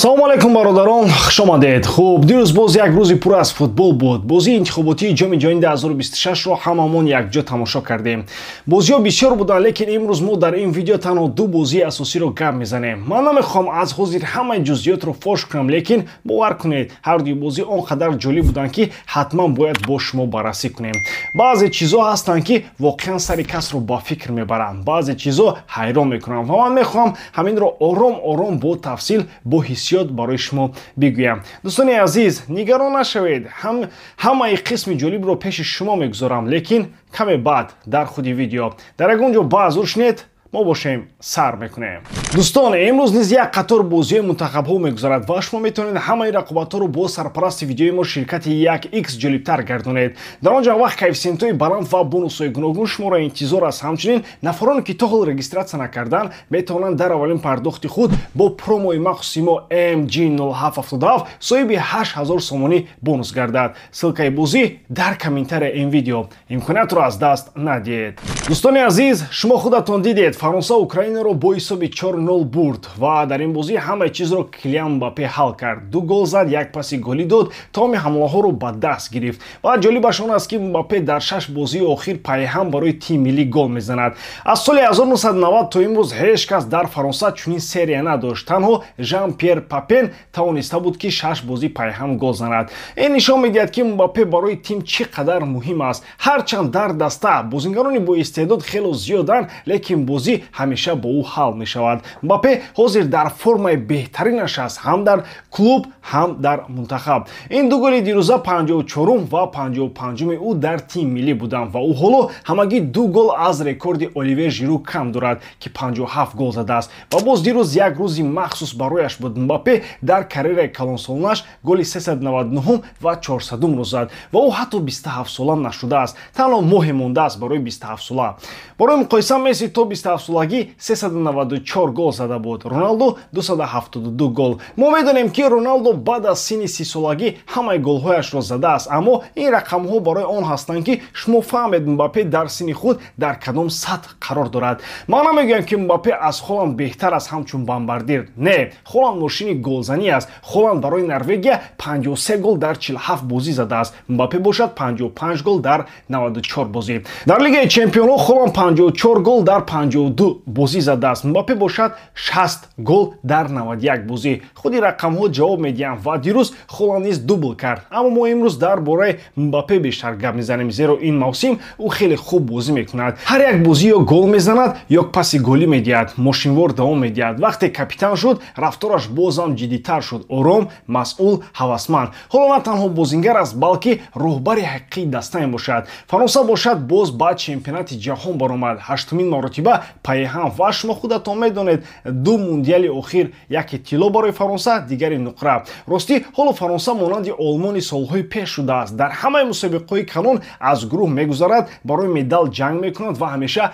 Ассалому алайкум, бародарон, хуш омадед. Хуб, дирӯз боз як рӯзи пур аз футбол буд. Бозии интихоботии Ҷоми ҷаҳони 2026-ро ҳамамон якҷо тамошо кардем. Бозиҳо бисёр буданд, лекин имрӯз мо дар ин видео танҳо ду бозии асосиро гап мезанем. Ман намехоҳам аз ҳозир ҳамаи ҷузъиётро фош кунам, лекин бовар кунед, ҳар дуи бозӣ он қадар ҷолиб буданд, ки ҳатман бояд бо шумо баррасӣ кунем. Баъзе чизҳо ҳастанд, ки воқеан сари касро ба фикр мебаранд, баъзе чизҳо ҳайрон мекунанд ва ман мехоҳам ҳаминро ором ором, бо тафсил, бо ҳиссиёт барои шумо бигӯям. Дӯстони азиз, нигарон нашавед, ҳамаи қисми ҷолибро пеши шумо мегузорам, лекин каме баъд дар худи видео. Дар ягон ҷо баъзур шунед, мо бошем, сар мекунем. Дӯстон, имрӯз низ як қатор бозиҳои мунтахабҳо мегузарад ва шумо метавонед ҳамаи рақобатҳоро бо сарпарасти видеои мо, ширкати 1X, ҷолибтар гардонед. Дар он ҷо вақт коэффисиентҳои баланд ва бонусҳои гуногун шуморо интизор аст. Ҳамчунин нафароне, ки то ҳол регистрация накарданд, метавонанд дар аввалин пардохти худ бо промои махсуси мо MG0777 соҳиби 8000 сомонӣ бонус гардад. Ссылкаи бозӣ дар комментария ин видео, имкониятро аз даст надиҳед. Дӯстони азиз, шумо худатон дидед, Фаронса Украинаро бо ҳисоби 4-0 бурд ва дар ин бозӣ ҳамаи чизро Килиан Мбаппе ҳал кард. Ду гол зад, як паси голӣ дод, тамоми ҳамлаҳоро ба даст гирифт. Ва ҷолибаш он аст, ки Мбаппе дар шаш бозии охир пайҳам барои тими миллӣ гол мезанад. Аз соли 1990 то имрӯз ҳеҷ кас дар Фаронса чунин серия надошт. Танҳо Жан Пьер Папен тавониста буд, ки шаш бозӣ пайҳам гол занад. Ин нишон медиҳад, ки Мбаппе барои тим чӣ қадар муҳим аст. Ҳарчанд дар даста бозингарони боистеъдод хело зиёданд, лекин бозӣ ҳамеша бо ӯ ҳал мешавад. Мбаппе ҳозир дар формаи беҳтаринаш аст, ҳам дар клуб, ҳам дар мунтахаб. Ин ду голи дирӯза 54-ум ва 55-уми ӯ дар тими миллӣ буданд ва ӯ ҳоло ҳамагӣ ду гол аз рекорди Оливер Жиру кам дорад, ки 57 гол задааст. Ва боз дирӯз як рӯзи махсус барояш буд. Мбаппе дар карьераи калонсолонаш голи 399 ва 400-умро зад ва ӯ ҳатто 27 сола нашудааст, танҳо моҳе мондааст барои 27 сола. Барои муқоиса, Месси то 27 солагӣ 394 гол зада буд, Роналдо 272 гол. Мо медонем, ки Роналдо баъд аз синни 30 солагӣ ҳамаи голҳояшро задааст, аммо ин рақамҳо барои он ҳастанд, ки шумо фаҳмед, Мбаппе дар синни худ дар кадом сатҳ қарор дорад. Ман намегӯям, ки Мбаппе аз Холанд беҳтар аст ҳамчун бомбардир. Не, Холанд мошини голзанӣ аст. Холанд барои Норвегия 53 гол дар 47 бозӣ задааст, Мбаппе бошад 55 гол дар 94 бозӣ. Дар Лигаи чемпионҳо Холанд 54 гол дар 52 бозӣ задааст, Мбаппе бошад 60 гол дар 91 бозӣ. Худи рақамҳо ҷавоб медиҳанд ва дирӯз Холанд низ дубл кард. Аммо мо имрӯз дар бораи Мбаппе бештар гап мезанем, зеро ин мавсим ӯ хеле хуб бозӣ мекунад. Ҳар як бозӣ ё гол мезанад, ё паси голӣ медиҳад, мошинвор давом медиҳад. Вақте капитан шуд, рафтораш бозам ҷиддитар шуд: ором, масъул, ҳавасманд. Ҳоло на танҳо бозингар аст, балки роҳбари ҳақиқии даста мебошад. Фаронса бошад боз ба чемпионати ҷаҳон баромад, ҳаштумин маротиба пайҳам. Ва шумо худатон медонед, ду мундиали охир яке тилло барои Фаронса, дигари нуқра. Ростӣ, ҳоло Фаронса монанди Олмони солҳои пеш шудааст: дар ҳамаи мусобиқаҳои калон аз гурӯҳ мегузарад, барои медал ҷанг мекунад ва ҳамеша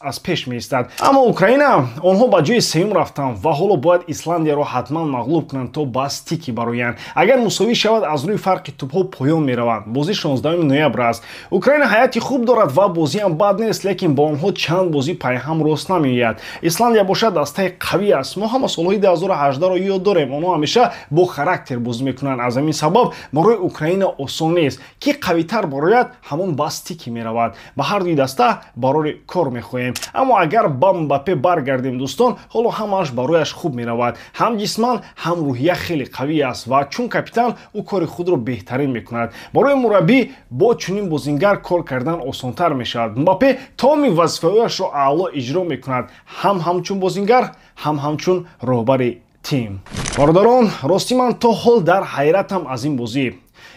аз пеш меистад. Аммо Украина, онҳо ба ҷои сеюм рафтанд ва ҳоло бояд Исландияро ҳатман мағлуб кунанд, то ба стики бароянд. Агар мусовӣ шавад, аз рӯи фарқи тӯбҳо поён мераванд. Бозӣ 16 ноябр аст. Украина ҳайати хуб дорад ва бозиам бад нест, лекин ба онҳо чанд бозӣ пайҳам рост намеояд. Исландия бошад дастаи қавӣ аст. Мо ҳама солҳои 2018-ро ёд дорем, онҳо ҳамеша бо характер бозӣ мекунанд. Аз ҳамин сабаб барои Украина осон нест. Ки қавитар барояд, ҳамон ба стики меравад. Ба ҳар дуи даста барори кор мехоҳем. Аммо агар ба Мбаппе баргардем, дӯстон, ҳоло ҳамааш барояш хуб меравад. Ҳам ҷисман, ҳам рӯҳия хеле қавӣ аст ва чун капитан ӯ кори худро беҳтарин мекунад. Барои мураббӣ бо чунин бозингар кор кардан осонтар мешавад. Мбаппе тамоми вазифаҳояшро аъло иҷро мекунад, ҳам ҳамчун бозингар, ҳам ҳамчун роҳбари тим. Бародарон, ростӣ, ман то ҳол дар ҳайратам аз ин бозӣ.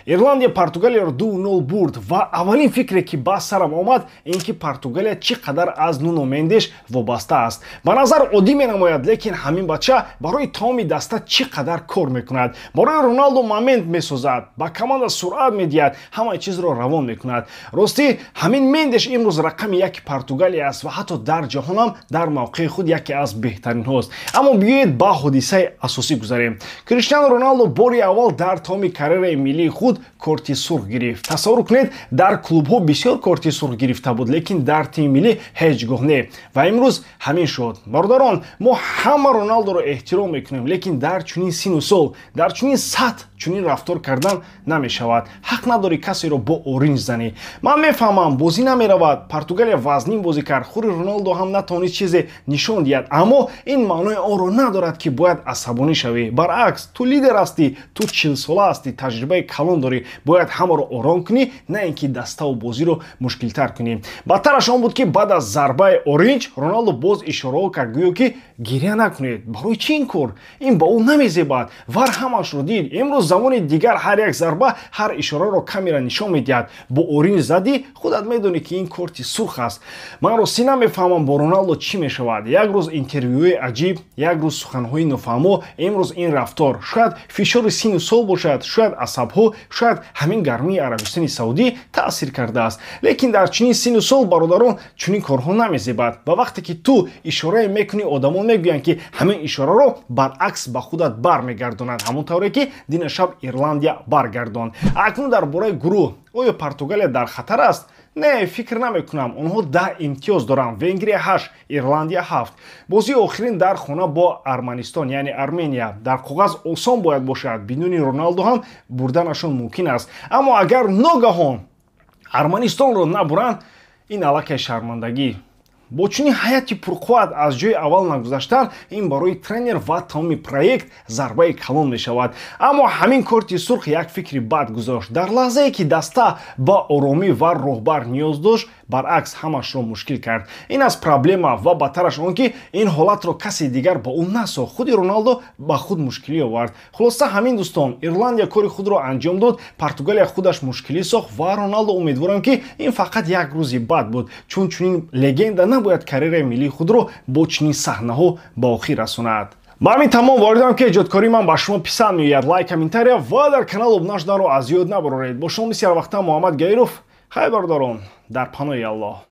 Ирландия Португалияро 2-0 бурд ва аввалин фикре, ки ба сарам омад, ин ки Португалия чӣ қадар аз Нуно Мендеш вобаста аст. Ба назар оддӣ менамояд, лекин ҳамин бача барои тамоми даста чӣ қадар кор мекунад: барои Роналдо момент месозад, ба команда суръат медиҳад, ҳамаи чизро равон мекунад. Ростӣ, ҳамин Мендеш имрӯз рақами яки Португалия аст ва ҳатто дар ҷаҳонам дар мавқеи худ яке аз беҳтаринҳост. Аммо биёед, ба ҳодисаи асосӣ гузарем. Криштиану Роналдо бори аввал дар тамоми карьераи миллии худ корти сурх гирифт. Тасаввур кунед, дар клубҳо бисёр корти сурх гирифта буд, лекин дар тими миллӣ ҳеҷ гоҳ не. Ва имрӯз ҳамин шуд. Бародарон, мо ҳама Роналдоро эҳтиром мекунем, лекин дар чунин сину сол, дар чунин сатҳ чунин рафтор кардан намешавад. Ҳақ надорӣ касеро бо оринҷ занӣ. Ман мефаҳмам, бозӣ намеравад, Португалия вазнин бозӣ кард, худи Роналдо ҳам натавонист чизе нишон диҳад, аммо ин маънои онро надорад, ки бояд асабонӣ шавӣ. Баръакс, ту лидер ҳастӣ, ту 40-сола ҳастӣ, таҷрибаи калон дорӣ, бояд ҳамаро ором кунӣ, на ин ки даставу бозиро мушкилтар кунӣ. Бадтараш он буд, ки баъд аз зарбаи оринҷ Роналдо боз ишораҳо кард, гӯё ки гиря накунед. Барои чӣ ин кор? Ин ба ӯ намезебад. VAR ҳамашро дид. Имрӯз замони дигар ҳар як зарба, ҳар ишораро камера нишон медиҳад. Бо оринҷ задӣ, худат медонӣ, ки ин корти сурх аст. Ман ростӣ намефаҳмам, бо Роналдо чӣ мешавад. Як рӯз интервюи аҷиб, як рӯз суханҳои нофаҳмо, имрӯз ин рафтор. Шояд фишори сину сол бошад, шояд асабҳо, шояд ҳамин гармии Арабистони Саудӣ таъсир кардааст. Лекин дар чунин сину сол, бародарон, чунин корҳо намезебад. Ва вақте ки ту ишорае мекунӣ, одамон мегӯянд, ки ҳамин ишораро баръакс ба худат бармегардонанд, ҳамон тавре ки дина шаб Ирландия баргардонд. Акнун дар бораи гурӯҳ. Оё Португалия дар хатар аст? Не, фикр намекунам. Онҳо 10 имтиёз доранд, Венгрия 8, Ирландия 7. Бозии охирин дар хона бо Арманистон, яъне Армения, дар коғаз осон бояд бошад. Бидуни Роналдо ҳам бурданашон мумкин аст. Аммо агар ногаҳон Арманистонро набуранд, ин аллакай шармандагӣ. Бо чунин ҳайати пурқувват аз ҷои аввал нагузаштан, ин барои тренер ва тамоми проект зарбаи калон мешавад. Аммо ҳамин корти сурх як фикри бад гузошт. Дар лаҳзае ки даста ба оромӣ ва роҳбар ниёз дошт, баръакс ҳамашро мушкил кард. Ин аст проблема ва бадтараш он, ки ин ҳолатро касе дигар ба ӯ насохт, худи Роналдо ба худ мушкилӣ овард. Хулоса ҳамин, дӯстон, Ирландия кори худро анҷом дод, Португалия худаш мушкилӣ сохт ва Роналдо, умедворам, ки ин фақат як рӯзи бад буд, чун чунин легенда набояд карьераи миллии худро бо чунин саҳнаҳо ба охир расонад. Ба ҳамин тамом. Воридам, ки эҷодкории ман ба шумо писанд меояд. Лайк, комментария ва дар канал обуна шуданро аз ёд набароред. Бо шумо мисли ҳарвақта Муҳаммад Гаиров. Хайр, бародарон, дар паноҳи Аллоҳ.